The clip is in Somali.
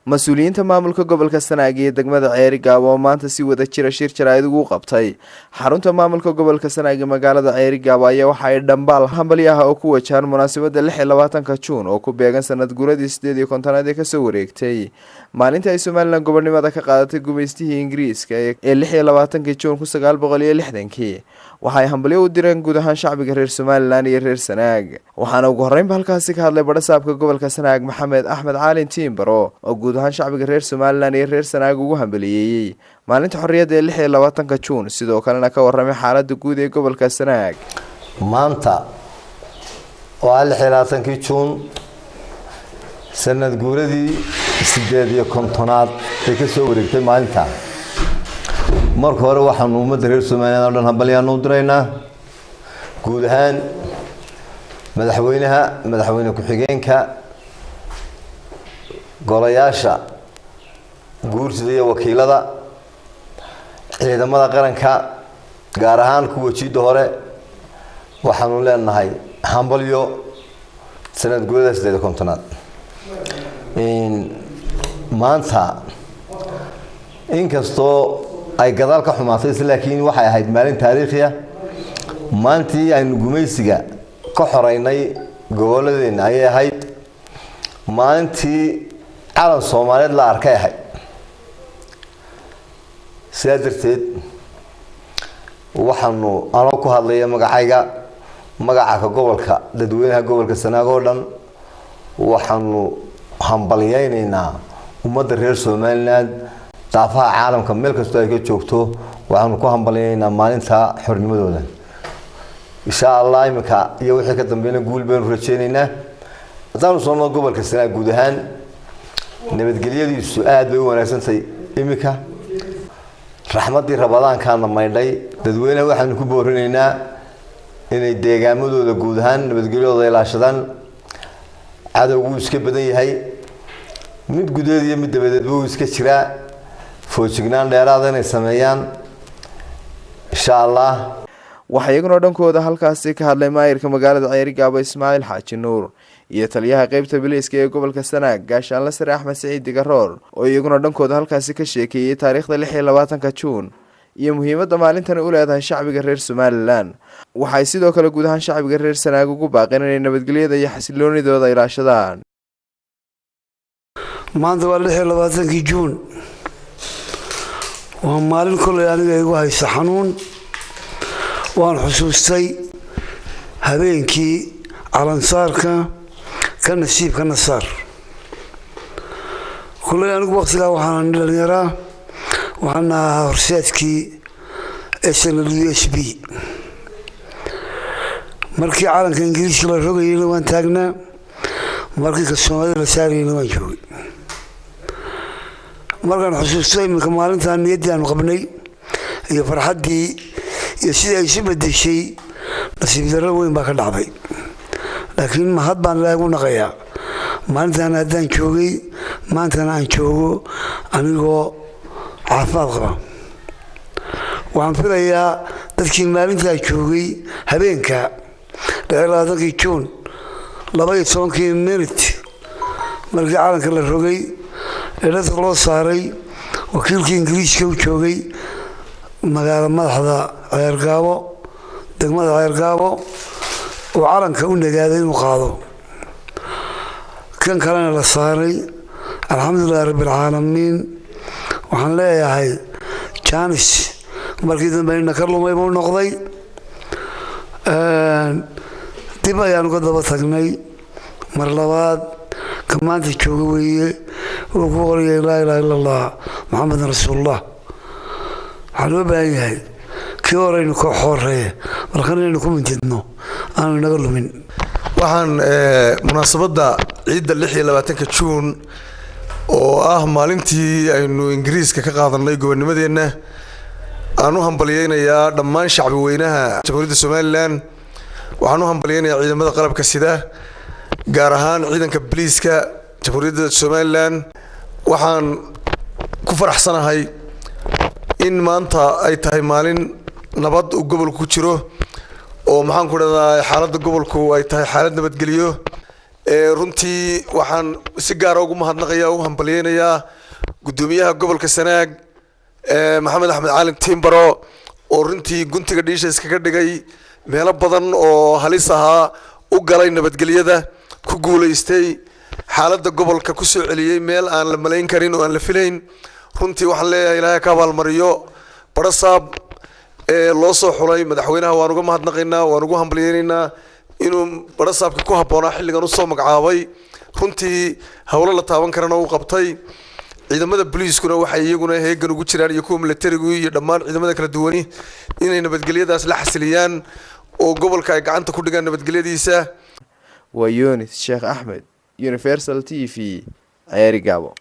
Mas-uuliyiinta maamulka gobolka Sanaag iyo degmada Ceerigaabo oo maanta si wada jira shir jaraa'id ugu qabtay xarunta maamulka gobolka Sanaag ee magaalada Ceerigaabo ayaa waxa ay dhambaal hambali ah oo ku wajahan munaasabada 26-ka Juun oo ku beegan sanad guuradii 58aad ee kasoo wareegtay maalinta ay Somaliland gobonimada ka qaadatay gumaystihii Ingiriiska ee 26-kii Juun 1960-kii, waxa ay hambalyo u direen guud ahaan shacbiga reer Somaliland iyo reer Sanaag. Waxaana ugu horreynba halkaasi ka hadlay badhasaabka gobolka Sanaag, Maxamed Axmed Caalin Tiimbaro, oo guud ahaan shacbiga reer Somaliland iyo reer Sanaag ugu hambaliyeeyey maalinta xorriyadda ee 26-ka Juun, sidoo kalena ka warramay xaalada guud ee gobolka Sanaag. Maanta oo ah 26-kii Juun, sanad guuradii 58aad ee ka soo wareegtay maalinta, marka hore waxaanu ummadda reer Somaliland oo dhan hambalyaanu u diraynaa, guud ahaan madaxweynaha, madaxweyne ku-xigeenka, golayaasha guursida iyo wakiilada, ciidamada qaranka, gaar ahaan kuwa jiidda hore. Waxaanu leenahay hambalyo sanad guurada 58aad. Maanta inkastoo ay gadaal ka xumaatay, laakiin waxay ahayd maalin taariikhi ah. Maalintii aynu gumaysiga ka xoreynay goboladeenna ayay ahayd. Maalintii calan Soomaaliyeed la arkay ahayd. Sidaa darteed waxaanu, anoo ku hadlaya magacayga, magaca ka gobolka, dadweynaha gobolka Sanaag oo dhan, waxaanu hambalyeynaynaa ummadda reer Somaliland daafaha caalamka meel kastoo ay ka joogto. Waxaanu ku hambalyeynaynaa maalinta xornimadooda. Insha Allah, iminka iyo wixii ka dambeeyna guul baynu rajeynaynaa. Haddaanu soo gobolka Sanaag, guud ahaan nabadgelyadiisu aada bay u wanaagsantahay iminka. Raxmaddii Ramadaankaana maydhay. Dadweynaha waxaanu ku boorinaynaa inay deegaamadooda guud ahaan nabadgelyadooda ilaashadaan. Cadowgu wuu iska badan yahay, mid gudeed iyo mid dabadeedba wuu iska jiraa. Foojignaan dheeraada inay sameeyaan, insha Allah. Waxaa iyaguna dhankooda halkaasi ka hadlay maayirka magaalada Ceerigaabo, Ismaaciil Xaaji Nuur, iyo taliyaha qeybta biliiska ee gobolka Sanaag, Gaashaanle Sare Axmed Siciid Digaroor, oo iyaguna dhankooda halkaasi ka sheekeeyey taariikhda 26-ka Juun iyo muhiimadda maalintani u leedahay shacbiga reer Somaliland. Waxay sidoo kale guud ahaan shacbiga reer Sanaag ugu baaqeen inay nabadgelyada iyo xasiloonidooda ilaashadaan. Maanta waa 26-kii Juun. Waa maalin kollay aniga igu haysa xanuun. Waan xusuustay habeenkii calansaarka ka nasiibka nasaar. Kollay anigu waqtigaa waxaan dhalinyaraa, waxaan ahaa horseedkii SNL U S B. Markii calanka Ingiriiska la rogayeyna waan taagnaa, markii ka Soomaalida la saarayeyna waan joogay. Markaan xusuusto iminka maalintan, niyaddii aanu qabnay iyo farxaddii iyo sidii ay isu bedeshay, nasiib darro weyn baa ka dhacday. Laakiin mahad baan Ilaahay ugu naqayaa maalintan haddaan joogay, maantana aan joogo anigoo caafimaad qaba. Waxaan filayaa dadkii maalintaa joogay, habeenka 26-kii Juun, 12-kii minut, markii calanka la rogay ee dadka loo saaray, wakiilkii Ingiriiska u joogay magaalo madaxda Ceergaabo, degmada Ceergaabo, uu calanka u nagaaday inuu qaado, kan kalena la saaray. Alxamdulilahi rabbi alcaalamiin. Waxaan leeyahay janis markii dambe ina ka lumay buu noqday. Dib ayaan uga daba tagnay mar labaad. Ka maanta jooga weeye uu ku qoraya "Laa ilaaha illa Allah, Maxamedan rasuulullah". Waxaa loo baahan yahay kii horeynu ka xoreeye, markan inaynu ku mintidno, aanu inaga lumin. Waxaan munaasabadda ciidda 26-ka Juun, oo ah maalintii aynu Ingiriiska ka qaadanay gobonnimadeenna, aan u hambalyeynayaa dhammaan shacbi weynaha Jamhuuriyadda Somaliland. Waxaan u hambalyeynayaa ciidamada qalabka sida, gaar ahaan ciidanka biliiska Jamhuuriyadda Somaliland. Waxaan ku faraxsanahay in maanta ay tahay maalin nabad uu gobolku ku jiro, oo maxaan ku dhahdaa, xaaladda gobolku ay tahay xaalad nabadgeliyo. Runtii waxaan si gaara ugu mahadnaqayaa, ugu hambalyeynayaa guddoomiyaha gobolka Sanaag, Maxamed Axmed Caalin Timbaro, oo runtii guntiga dhiisha iskaga dhigay, meelo badan oo halis ahaa u galay nabadgelyada, ku guulaystay, xaaladda gobolka ku soo celiyey meel aan la malayn karin oo aan la filayn. Runtii waxaan leeyahay, Ilaahay ka abaalmariyo. Barasaab ee loo soo xulay madaxweynaha waan uga mahadnaqaynaa, waan ugu hambalyeynaynaa inuu barasaabka ku habboonaa xilligan usoo magacaabay. Runtii howlo la taaban karana uu qabtay. Ciidamada booliiskuna waxay iyaguna heegan ugu jiraan, iyo kuwa militarigu iyo dhammaan ciidamada kala duwani, inay nabadgelyadaas la xasiliyaan oo gobolka ay gacanta ku dhigaan nabadgelyadiisa. Waa Yunis Sheekh Axmed, Universal TV, Ceerigaabo.